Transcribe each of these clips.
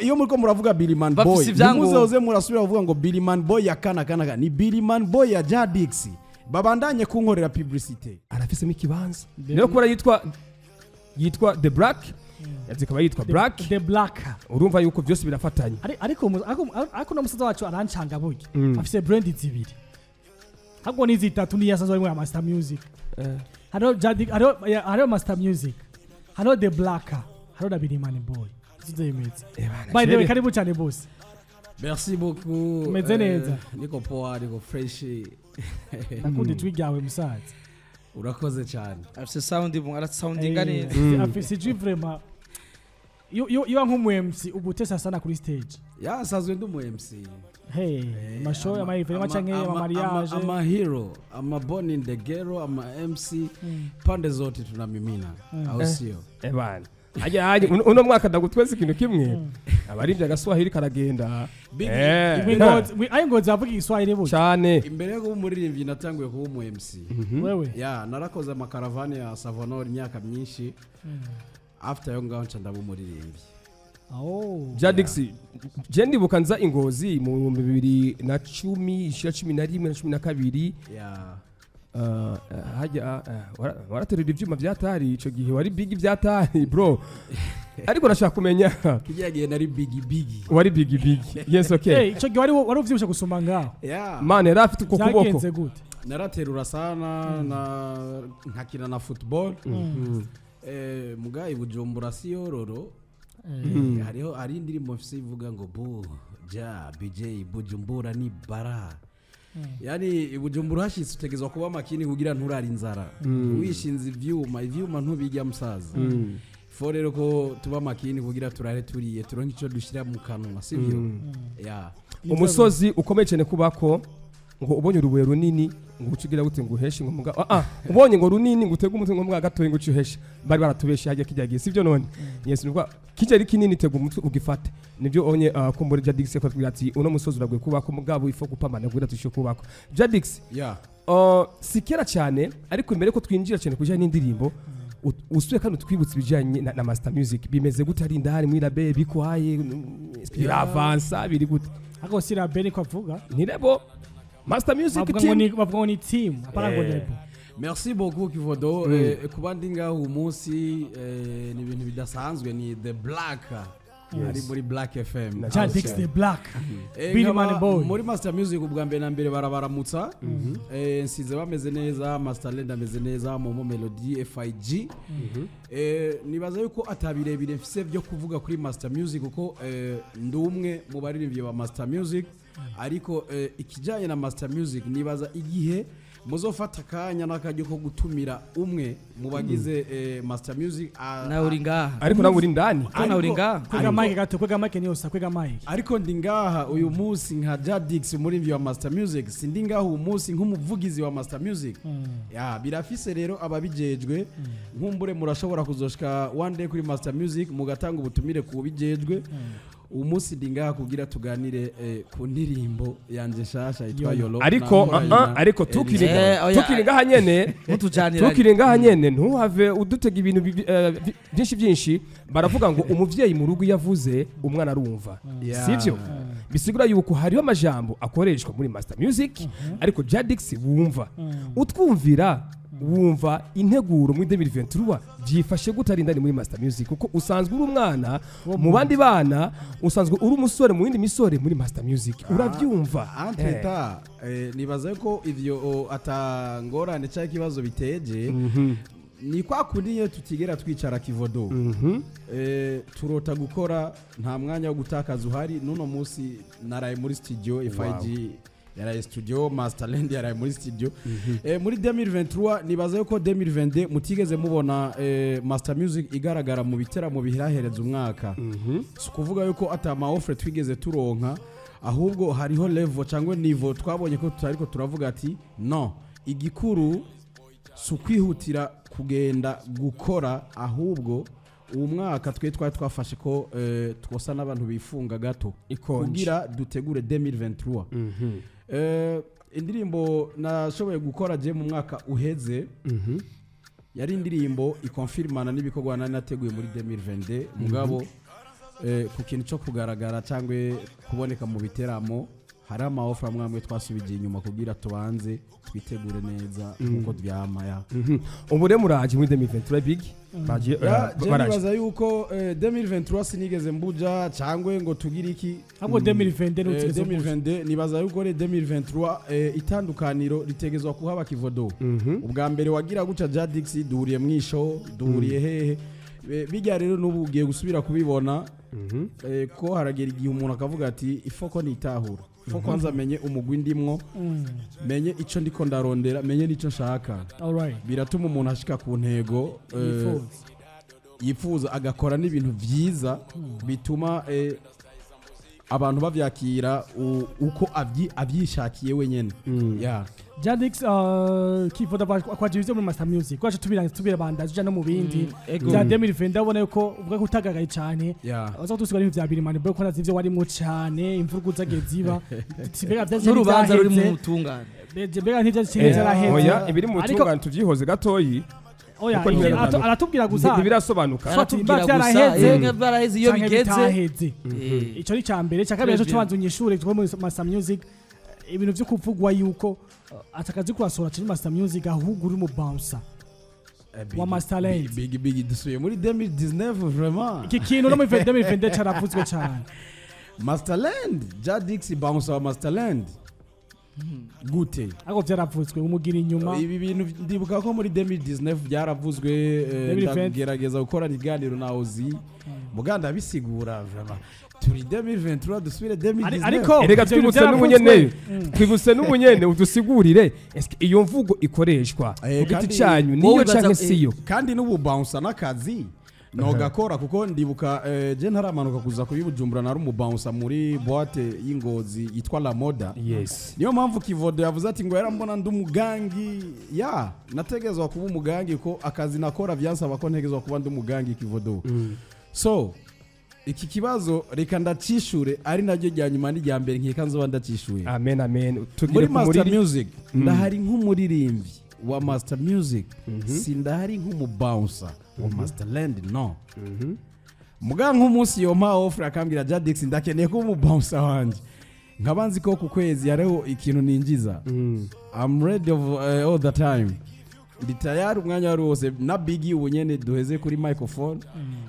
Iyo muriko muravuga Billy Man Bafise Boy, ivyangombwa. ntimuzoze murasubira kuvuga ngo Billy Man Boy ya kana kana kana. Ni Billy Man Boy ya Jadix. Babandanye kunkorera publicité. Arafisemo ikibanza niyo kubera yitwa The Black, zikaba yitwa Black. The Black. Urumva yuko byose birafatanye. Ariko no musaza wacu arancanga burya. Afise brand zibiri. Ahubwo ni zitatu, niyo asanzwe arimo ya Master Music. Hariho Jadix, hariho Master Music. Hariho The Black, hariho na Billy Man Boy. Zizo imeze. By the way, karibu cyane boss. Merci beaucoup. Umeze neza. Niko poa, niko fresh. Ndakunda ijwi ryawe, musaza. Urakoze cyane. Afise sound, arasoundinga neza. Afise ijwi vraiment. Iyo nk'umu MC uba utesa sana kuri stage. Ya, sazwe ndi umu MC. Hey, amashow, ama event canke ama mariage. I'm a hero. I'm a born in the ghetto. I'm a MC. Pande zote tunamimina. Au sio? Eh bana. Ajya ajya uno mwaka ndagutwese ikintu kimwe. Abarivye agaswahili karagenda. Big Ayo Ngozi avuga Igiswahili burya. Cyane. Imbere yo kuba umuririmbyi natanguye kuba umu MC. Wewe. Ya, narakoze amakaravani ya Savonor imyaka myinshi. After yo ngaho nca ndaba umuririmbyi. Oh. Jadix, je ndibuka nza Ingozi mu 2010 ishira 11 na 12. Hajya waraterura ivyuma vyatari, ico gihe wari big vyatari bro, ariko nashaka kumenya. Kijya gihe nari bigi bigi. Wari big big, yes, okay. Hey, ico gihe wari uvyibushe gusumba ngaho. Ya. Man, yari afite uko kuboko. Byagenze gute? Naraterura sana na nkakina na football. Mugayi Bujumbura si yororo. Hariho hari indirimbo mfise ivuga ngo bu ja BJ Bujumbura ni bara. Yani i Bujumbura hashitse utegezwa kuba makini kugira nturara inzara. Wishinze ivyuma ntubijya musaza. Fo rero ko tuba makini kugira turare turiye, turonke ico dushira mu kanwa, sivyo? Ya. Umusozi ukomeye cyane kubako, ngo ubonye urubuye runini ngo ucugira gute, ngo uheshe, ngo muga ubonye ngo runini ngo utege umutwe, ngo muga gatoye ngo ucuheshe. Bari baratubeshe hajya kijya gihe, sivyo? None yes, nuko kijya ari kinini, tega umutwe ugifate. Nibyo onye kumbura Jadix ko twira ati uno musozi uragwe kubako, mugabo ifo gupambana kugira tushe kubako. Jadix, si kera cyane, ariko imbere ko twinjira cyane kujya n'indirimbo, usuye kandi utwibutse ibijyanye na Master Music. Bimeze gute ari indani muri label? Bikwaye, biravansa, biri gute? Ariko si label ko avuga. Ni label Master Music Bavuga ngo team. Bavuga ngo ni team, apana ngo label. Merci beaucoup Kivodo. Kuba ndi ngaho uyu munsi ni ibintu bidasanzwe, ni The Black ari muri Black FM. Jadix The Black. Billy Man Boy. Muri Master Music ubwa mbere na mbere barabaramutsa. Nsize bameze neza, Master Land ameze neza, Momo Melody, FIG. Nibaza yuko atabirebire mfise byo kuvuga kuri Master Music kuko ndi umwe mu baririmbyi ba Master Music, ariko ikijyanye na Master Music nibaza igihe muzofata akanya n'akaryo ko gutumira umwe mu bagize Master Music Nawe uri ngaha. Ariko nawe uri indani. Ko nawe uri ngaha. Kwega mic gato, kwega mic niyo sa kwega mic. Ariko ndi ngaha uyu munsi nka Jadix umuririmbyi wa Master Music, sindi ngaha uyu munsi nk'umuvugizi wa Master Music. Ya, birafise rero ababijejwe. Nkumbure murashobora kuzoshika one day kuri Master Music mugatanga ubutumire ku bijejwe. Uyu munsi ndi ngaha kugira tuganire ku ndirimbo yanje nshasha yitwa Yolo. Ariko Na ariko tukiri Oya. tukiri ngaha nyene, Mutujanira. tukiri ngaha nyene, ntuhave udutega ibintu byinshi byinshi. Baravuga ngo umuvyeyi mu rugo iyo avuze umwana arumva, sivyo? Bisigura yuko hariho amajambo akoreshwa muri Master Music, ariko Jadix wumva utwumvira, wumva integuro muri 2023 byifashe gute ari indani muri Master Music? Kuko usanzwe uri umwana mu bandi bana, usanzwe uri umusore mu yindi misore muri Master Music, urabyumva. Entreta nibaza ko ivyo atangorane cyangwa ikibazo biteje. Ni kwa kundi iyo tutigera twicara Kivodo, turota gukora, nta mwanya wo gutakaza uhari. N'uno munsi naraye muri studio, FIG yaraye studio, Masterland yaraye muri studio. Muri 2023 nibaza yuko 2022 mutigeze mubona Master Music igaragara mu biteramo biherahereza umwaka. Si ukuvuga yuko ata ma offre twigeze turonka, ahubwo hariho level cyangwa niveau twabonye ko tutariko turavuga ati no igikuru si ukwihutira kugenda gukora, ahubwo uwo mwaka twe twari twafashe ko twosa n'abantu bifunga gato Ikonje. kugira dutegure 2023. Indirimbo nashoboye gukora je mu mwaka uheze yari indirimbo ikonfirmana n'ibikorwa nari nateguye muri 2022, mugabo ku kintu cyo kugaragara cyangwa kuboneka mu biteramo, hari ama offre amwe amwe twasubije inyuma kugira tubanze twitegure neza nkuko byama ya. Ubu rero muraje muri 2023, big bagiye Ya, je baraje. Nibaza yuko 2023 sinigeze mbuja cyangwa ngo tugire iki. Ahubwo 2022 utigeze. 2022, nibaza yuko re 2023 itandukaniro ritegezwa kuhaba, Kivodo. Ubwa mbere wagira guca Jadix duhuriye mwisho, duhuriye hehe. Bijya rero n'ubu ugiye gusubira kubibona, ko haragera igihe umuntu akavuga ati ifoko nitahura, ifo kwanza menye umugwi ndimwo, menye ico ndiko ndarondera, menye n'ico nshaka. Biratuma umuntu ashika ku ntego Yifuza. yifuza, agakora n'ibintu vyiza bituma abantu bavyakira uko avyishakiye wenyene, yeah. Jadix, Kivoda kwaje ivyo muri Master Music kwaje tubira tubira bandaje uja no mu bindi Ego. bya 2020, ndabona yuko uvuga ko utagagaye cyane. Abaza kudusigura ibintu vya Birimani Boy, ko nazi ivyo warimwo cyane, imvugo zagiye ziba. Mbega vyaje N'urubanza ruri mu butungane. Mbega ntivyaje vyaraheze? Oya, ibiri mu Ariko- butungane tuvyihoze gatoyi. Oya, Kuko aratubwira gusa. Ntibirasobanuka. Aratubwira Nimba gusa vyaraheze, byaraheze iyo canke bigeze. bitaheze. Ico ni ca mbere. Ca kabiri Très naco, bien. tubanza unyishure two muri Master Music, ibintu vyo kuvugwa yuko atakazi kurasohora kuri Master Music, ahubwo uri mu bouncer wa Masterland. Big big, dusuye muri 2019 vraiment. Iki kintu no muri 2022 caravuzwe cyane. Masterland, Jadix bouncer wa Masterland gute? Ariko vyaravuzwe, umugira inyuma. Ibi bintu ndibuka ko muri 2019 byaravuzwe, 2020. Ndagerageza gukora ibiganiro na Ozi muganda bisigura. Vraiment, turi 2023, dusubire 2019. Ariko Erega ivyo bintu twibutse vyaravuzwe. n'umunyene, twibutse n'umunyene, udusigurire eske iyo mvugo ikoreshwa ku giti cyanyu Wowe niyo canke siyo? Kandi n'ubu bouncer n'akazi nogakora, kuko ndibuka je ntaramanuka kuza kuri Bujumbura nari umu bouncer muri boîte y'Ingozi yitwa La Moda. Niyo mpamvu Kivodo yavuze ati ngo yarambona ndi umugangi. Ya, nategezwa kuba umugangi ko akazi nakora byansaba ko ntegezwa kuba ndi umugangi, Kivodo. So iki kibazo reka ndacishure, ari naryo rya nyuma n'irya mbere nkeka nzoba ndacishuye. Amen, amen. Tugire Muri ku Master muriri. Music ndahari nk'umuririmbyi wa Master Music, sindahari nk'umubouncer wa Masterland, no. Muga nk'umunsi yompa offer akambwira Jadix ndakeneye kuba umubouncer wanje, nkaba nzi ko ku kwezi hariho ikintu ninjiza, I'm ready of, all the time, ndi tayari umwanya wari wose. Na Biggie ubu nyene duheze kuri microphone,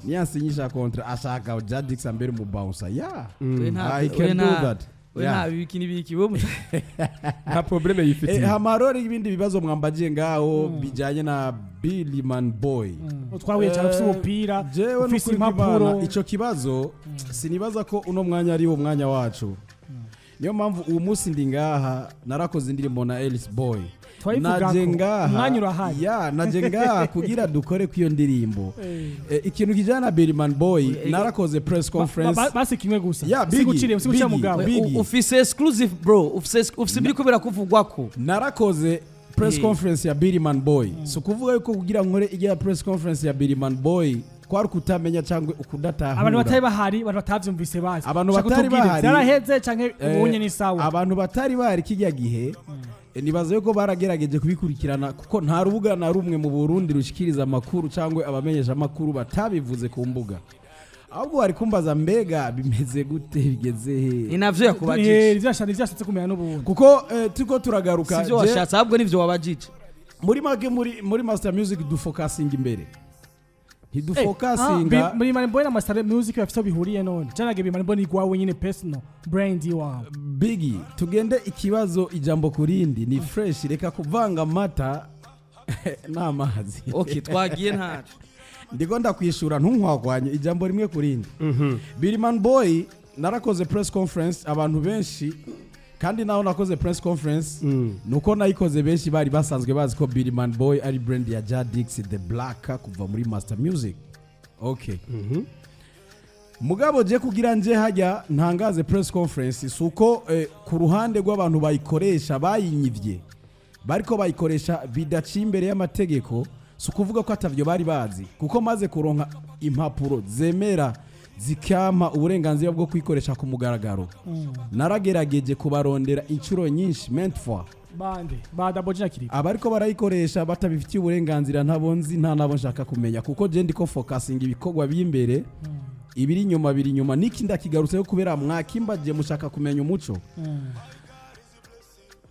niyansinyisha contrat ashaka Jadix ambere umubouncer, yeah. We nta I we can do nta that. we nta biki n'ibiki we Nta problème yifitiye. Hamarori ibindi bibazo mwambagiye ngaho bijyanye na Billy Man Boy. Twahuye cyane ufise umupira, Jewe ufise n'ukuri impapuro. kw'Imana, ico kibazo sinibaza ko uno mwanya ari wo mwanya wacu. Niyo mpamvu uwo munsi ndi ngaha, narakoze indirimbo na Ellis Boy. Twayivugako. Naje ngaha. Umwanya urahari. Ya, naje ngaha kugira dukore kw'iyo ndirimbo. Ikintu kijyana na Billy Man Boy, narakoze press conference. Basi kimwe gusa. Ya, Biggie, Siguciriye, siguciriye Biggie. mugabo. Biggie. Ufise exclusive, bro, ufise ibiriko birakuvugwako. Narakoze press conference ya Billy Man Boy. Si ukuvuga yuko kugira nkore ijya press conference ya Billy Man Boy kwari ukutamenya cyangwa ukudatahura. Abantu batari bahari, abantu batavyumvise bazi. Abantu Shaka batari utubwire, bahari. vyaraheze canke ubunye ni sawa? Abantu batari bahari kijya gihe, nibaza yuko baragerageje kubikurikirana, kuko nta rubuga na rumwe mu Burundi rushikiriza amakuru cyangwa abamenyesha amakuru batabivuze ku mbuga. Ahubwo bari kumbaza mbega bimeze gute, bigeze Ni he? navyo yakubajije. Ivyashatse kumenya n'ubundi. Kuko turiko turagaruka Sivyo washatse, ahubwo nivyo wabajije. Muri make, muri Master Music dufokasinga imbere, ntidufokasinga. Muri Money Boy na Master Music bafite aho bihuriye none? Canage Money Boy ni gwawe nyine, personal brand iwawe? Biggie, tugende ikibazo ijambo kurindi, ni fresh. Reka kuvanga amata n'amazi. Okay, twagiye, ntaco. Ndiko ndakwishura, ntunkwagwanye, ijambo rimwe kurindi. Billyman Boy narakoze press conference, abantu benshi, kandi naho nakoze press conference nuko nayikoze benshi bari basanzwe bazi ko Billyman Boy ari brand ya Jadix the Black kuva muri Master Music. Okay, mugabo je kugira nje hajya ntangaze press conference, si uko ku ruhande rw'abantu bayikoresha bayinyivye, bariko bayikoresha bidaciye imbere y'amategeko, si ukuvuga ko atavyo bari bazi, kuko maze kuronka impapuro zemera zikampa uburenganzira bwo kuyikoresha ku mugaragaro, naragerageje kubarondera inshuro nyinshi, maintes fois. Bande ba Double G na Kiriko? Abariko barayikoresha batabifitiye uburenganzira ntabo nzi, nta nabo nshaka kumenya, kuko je ndiko focusinga ibikorwa by'imbere. Ibiri inyuma biri inyuma. Niki ndakigarutseho kubera mwakimbagiye mushaka kumenya umuco.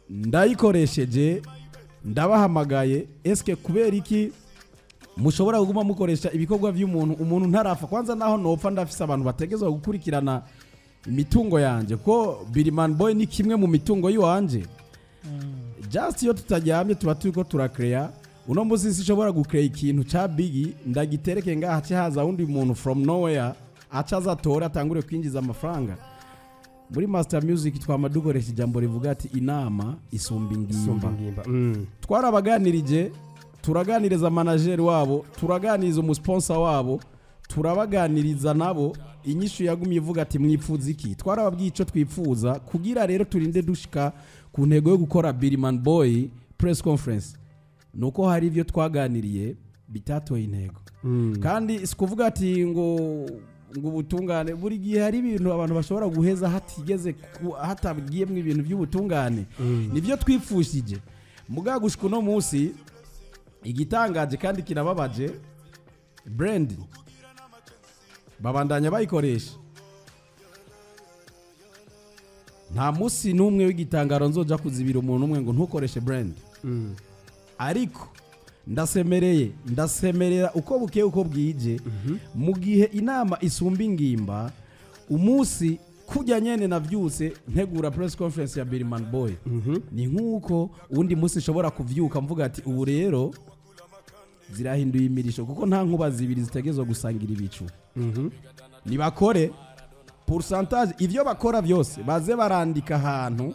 Ndayikoresheje, ndabahamagaye. Eske kubera iki mushobora kuguma mukoresha ibikorwa by'umuntu, umuntu ntarafa? Kwanza naho nopfa, ndafise abantu bategezwa gukurikirana imitungo yanje, ko Biriman Boy ni kimwe mu mitungo yiwanje. Just iyo tutaryamye tuba turiko turakreya. Uno musi sinshobora gukreya ikintu ca bigi ndagitereke ngaha, hace haza undi muntu from nowhere, aca aza atora, atangure kwinjiza amafaranga. Muri Master Music twama dukoresha ijambo rivuga ati inama isumba ingimba. Isumba ingimba. Twarabaganirije, turaganiriza manager wabo, turaganiriza umusponsor wabo, turabaganiriza nabo. Inyishu yagumye ivuga ati mwipfuza iki? Twarababwiye ico twipfuza. Kugira rero turinde dushika ku ntego yo gukora Biriman Boy press conference, nuko hari ivyo twaganiriye bitatoye intego. Kandi si kuvuga ati ngo ubutungane, buri gihe hari ibintu abantu bashobora guheza hatigeze hatabwiyemwo ibintu by'ubutungane. Nivyo twipfushije. Mugabo gushika uno munsi, igitangaje kandi kirababaje, brand babandanya bayikoresha. Nta munsi n'umwe w'igitangaro nzoja kuzibira umuntu umwe ngo ntukoreshe brand. Ariko ndasemereye, ndasemerera uko bukeye uko bwije. Mu gihe inama isumba ingimba, umunsi kujya nyene navyutse ntegura press conference ya Biriman Boy, ni nkuko uwundi munsi nshobora kuvyuka mvuga ati ubu rero zirahinduye imirisho, kuko nta nkuba zibiri zitegerezwa gusangira ibicu. Nibakore pourcentage, ivyo bakora byose baze barandika ahantu.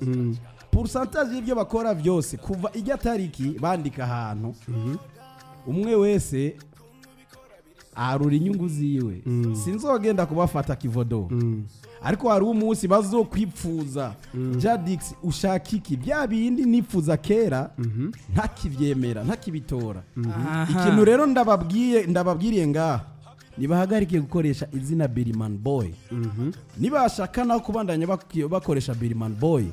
Pourcentage y'ibyo bakora byose kuva ijya tariki bandika ahantu, umwe wese arura inyungu ziwe. Sinzogenda kubafata kivodo, ariko hari umunsi bazokwipfuza. Jadix, ushaka iki? Bya bindi nipfuza kera ntakivyemera, ntakibitora. Ikintu rero ndababwiye, ndababwiriye ngaha, nibahagarike gukoresha izina Biriman Boy. Nibashaka naho kubandanya bakoresha Biriman Boy,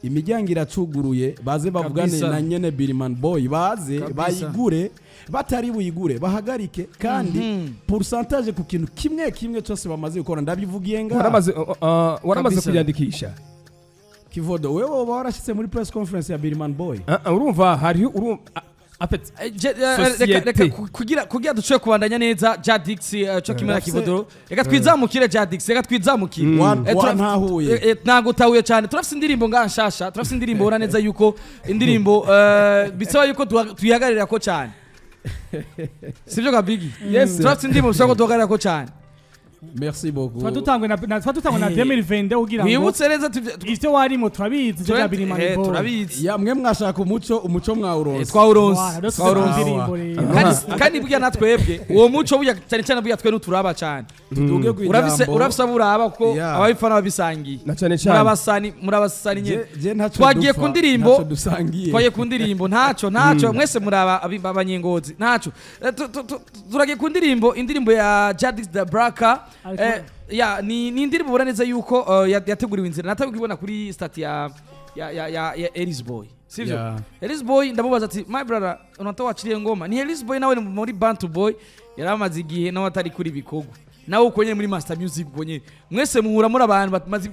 imiryango iracuguruye, baze bavugane na nyene Biriman Boy, baze bayigure. Batari buyigure, bahagarike. Kandi pourcentage ku kintu kimwe kimwe cyose bamaze gukora, ndabivugiye ngaha. Waramaze kuyandikisha? Kivodo, wewe uba warashitse muri press conference ya Biriman Boy? Ah, ah, urumva hariho, urumva en fait Reka société. kugira dushobore kubandanya neza, Jadix, cyo kimwe na Kivodoro, reka twizamukire. Jadix, reka twizamukire. Wantahuye. Ntabwo utahuye cyane. Turafise indirimbo ngaha nshasha, turafise indirimbo ubona neza yuko indirimbo bisaba yuko tuyihagararira ko cyane, sibyo Kabigi? Yes. Turafise indirimbo bisaba ko duhagararira ko cyane. Merci beaucoup. Tuba dutangwe na 2020 kugira ngo Wibutse neza ivyo warimo turabizi, ivyo bya Biriman Boy. Turabizi. Ya, mwe mwashaka umuco, umuco mwawuronse. Twawuronse. Voilà, rero tuze ku Twawuronse. ndirimbo rero. Kandi burya natwebwe uwo muco, burya cyane cyane burya twe nuturaba cyane. Tuduge ku Urafise ijambo. urafise abo uraba, kuko ababifana babisangiye. Na cyane cyane. Murabasani nyene. Je ntaco Twagiye dupfa, ku ndirimbo. ntaco dusangiye. Twagiye ku ndirimbo, ntacyo mwese muraba abanyengozi, ntacyo. Turagiye ku ndirimbo, indirimbo ya Jadix the Braka. Ya, ni indirimbo ubona neza yuko yateguriwe inzira. Natabwo kubibona kuri statut ya Elis Boy, sivyo? Yeah. Elis Boy ndamubaza ati my brother, unatoa wachiliye ngoma. Ni Elis Boy nawe ni muri Bantu Boy, yaramaze igihe nawe atari kuri bikorwa, nawe uko nyene muri Master Music uko nyene, mwese muhura muri abantu bamaze